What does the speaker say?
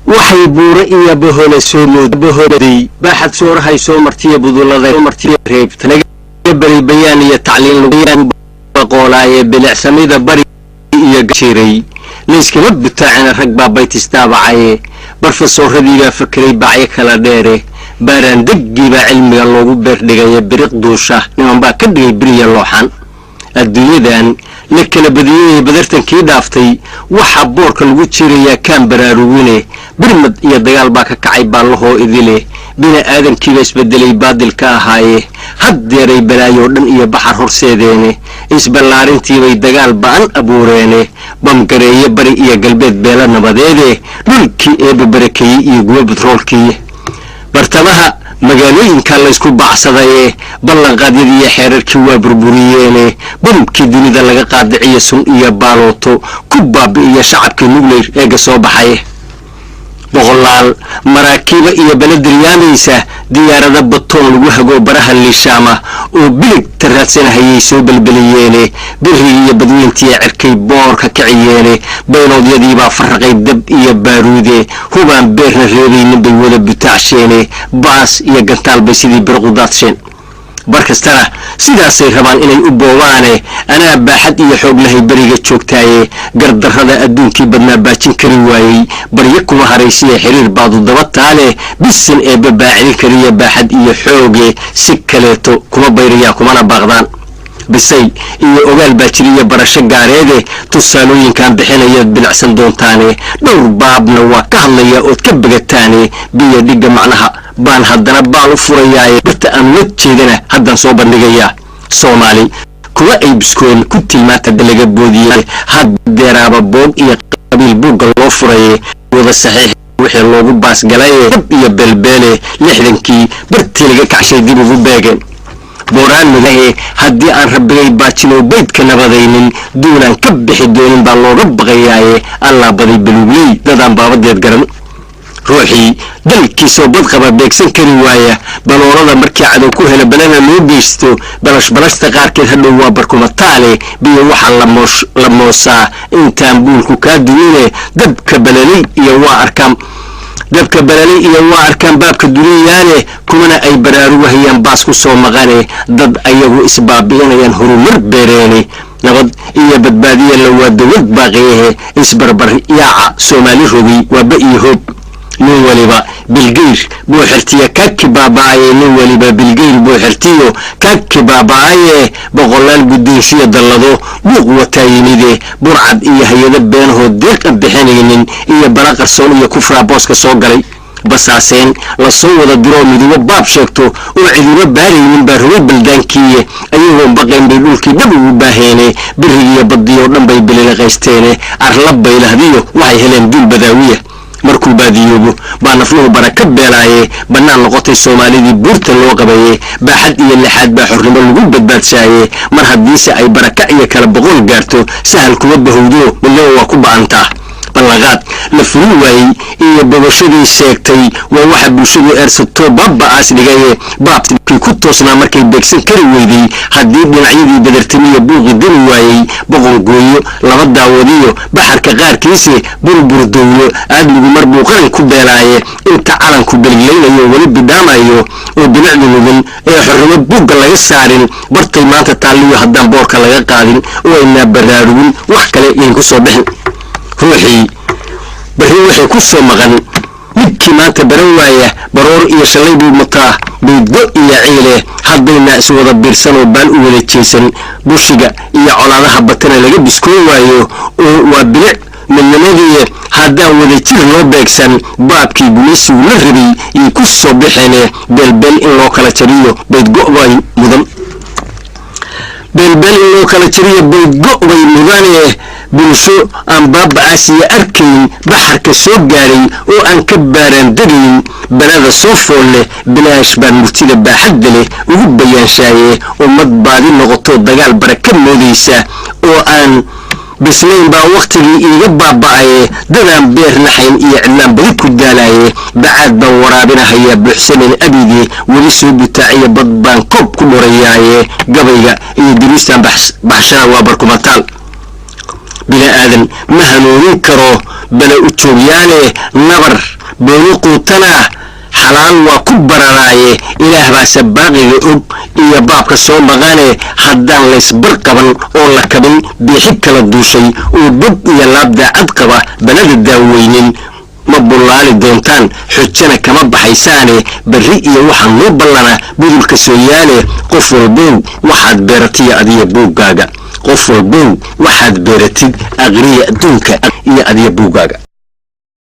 Waxay buure iyo bohole soo moodbohoday, baaxad soorahay soo martiya, budulada martiya reebta laga bari, bayaan iyo tacliin lagu baqoolaaye, bilicsamida bari iyo jiray layskama butaacina. Rag baa baytis daabacaye, barfasooradii fakeray bacyo kala dheere, baaraandeggii baa cilmiga loogu beerdhigaya, biriq duusha niman baa ka dhigay beriya looxan. Adduunyadan la kala badiyey badartankii dhaaftay, waxaa boorka lagu jirayaa kaan baraarugine. Birmad iyo dagaal baa ka kacay baallahoo idile, bini aadamkiiba isbedelay baadilka ahaaye, haddeeray balaayoo dhan iyo baxar horseedeene, isballaarintiibay dagaal ba'an abuureene, bamgareeye bari iyo galbeed beela nabadeede, dhulkii eebba barakeeyey iyo guba batroolkii bartamaha magaalooyinka laysku bacsadaye, ballanqaadyadii iyo xeerarkii waa burburiyeene, bamkii dunida laga qaadiciyo sun iyo baalooto ku baabi'iya shacabkii nucleyr eega soo baxay. Boqolaal maraakiiba iyo belediriyaamaysa, diyaarada batoon lagu hago baraha liishaama oo biligta raadsanahayay soo belbeliyeene, birrigi iyo badweyntiiya cirkay boorka kiciyeene, bayloodyadiibaa farraqay dab iyo baaruude, hubaan beerna reebaynin bay wada butaacsheene, baas iyo gantaal bay sidii birqu daadsheen. Bar kastana sidaasay rabaan inay u boobaane, anaa baaxad iyo xoog lahay beriga joogtaaye, gardarrada adduunkii badnaa baajin kari waayey, baryo kuma haraysiya xiriir baadu daba taale, bisin eebba baacilin kariya baaxad iyo xooge, si kaleeto kuma bayrayaan kumana baaqdaan. Bisay iyo ogaal baa jiriya barasho gaareede, tusaalooyinkan bixinayaad bilicsan doontaane, dhowr baabna waa ka hadlayaa ood ka begataane, biyo dhigga macnaha baan haddana baal u furayaaye, birta aan la jeedana haddaan soo bandhigayaa. Soomaali kuwa ay biskoon ku tilmaanta laga boodiyey, haddeeraaba boog iyo qabiil buugga loo furaye, wada saxiix wixii loogu baasgalaye, dab iyo beelbeele 60kii bartii laga kacshay dib ugu beegeen booraan mudahe. Haddii aan rabbigay baajinoo baydka nabadaynin, duunaan ka bixi doonin baa looga baqayaaye, allaa baday baluugley dadaan baabadeed garan. Ruuxii dalkiisoo badqaba beegsan kari waaya baloolada markii cadow ku hela, balana loo geysto balash balashta qaarkeed hadhow waa barkumataale, biyo waxaa la moosaa intaan buulku kaa dumine. Dabka balaley iyo waa arkaan, dabka balaley iyo waa arkaan baabka duniyaane, kumana ay baraarugahayaan baas ku soo maqane, dad ayagu isbaabi'inayaan horumar beereene, nabad iyo badbaadiya la waa dowlad baaqiyahe, isbarbar yaaca Soomaali rogay waa ba iyo hoob. Nin waliba Bilgeyr buu xirtiyo kaki baaba'aye, nin waliba Bilgeyr buu xirtiyo kaki baaba'aye, boqolaal guddoonsiya dallado buuq wataa yimide, burcad iyo hay-ado beenahood deeqa bixinaynin iyo bala qarsoon iyo kufraa booska soo galay, basaaseen lasoo wada diroo midubo baab sheegto oo cidiba baaraynin baa rogay baldaankiiye, ayagoon baqayn bay dhulkii dhab ugu baaheene, birigiiyo badiyoo dhan bay bililiqaysteene, arla baylahdiyo waxay heleen duul badaawiya. Markuu baadiyoobo baa nafluhu bara ka beelaaye, bannaan noqotay Soomaalidii buurta loo qabaye, baaxad iyo lixaad baa xornimo lagu badbaadsaaye, mar haddiise ay baraka iyo kala boqol gaarto sahal kuma bahowdo, midnaba waa ku ba'antaa. Ballanqaad la fulin waayey iyo bogashadii sheegtay waa waxa bulshadu eersato baaba'aas dhigaye, baabkii ku toosnaa markay beegsan kari weyday, haddii dhinacyadii badartimiyo buuqi diri waayey, boqongooyo laba daawadiyo baxarka qaarkiise burbur dowlo aadmigu mar buu qaran ku beelaaye, inta calanku beliglaynayo weli bidhaamayo oo bilicdu lumin ee xornimo buugga laga saarin, bartay maanta taalliyo haddaan boorka laga qaadin oo aynaa baraarugin, wax kale yayn ku soo bixin. Ruuxii barri waxay ku soo maqan midkii maanta baran waaya, baroor iyo shallay buu mutaa baydgo iyo ciile, haddaynaa iswada biirsan oo baal u wada jeesan, bushiga iyo colaadaha batana laga biskoon waayo oo waa bilic midnimadii, haddaan wada jir loo beegsan baabkii gumaysigu la rabay iyo ku soo baxeene, beelbeel in loo kala jariyo baydgo bay mudan, beelbeel in loo kala jariyo baydgo bay mudane, bulsho aan baaba'aasiya arkayn baxarka soo gaaray oo aan ka baaraan degayn balada soo fool leh, bilaash baan murtida baaxadda leh ugu bayaanshaayee, ummad baadi noqoto dagaal bara ka moodaysa oo aan bislayn baa wakhtigii iiga baaba'aye, dadaan beer naxayn iyo cidlaan badi ku daalaaye, bacaad baan waraabinahayaa buuxsanayn abide, weli soo butaaciya bad baan koob ku dhurayaaye, gabayga iyo duruustan baxshana waa barkumataal. Bini aadan ma hanuunin karo bala u joogyaane, nabar Booli quutana xalaal waa ku bararaaye. Ilaah baase baaqiga og iyo baabka soo maqane. Haddaan laysbar qaban oo la kabin biixi kala duushay oo bog iyo laab daacad qaba balada daaweynin, ma bullaali doontaan, xujana kama baxaysaane. Berri iyo waxaa noo ballana budulka sooyaale. Qof walbow waxaad beeratiya adiya buuggaaga, qof walbow waxaad beeratid aqriya adduunka iyo adiya buuggaaga.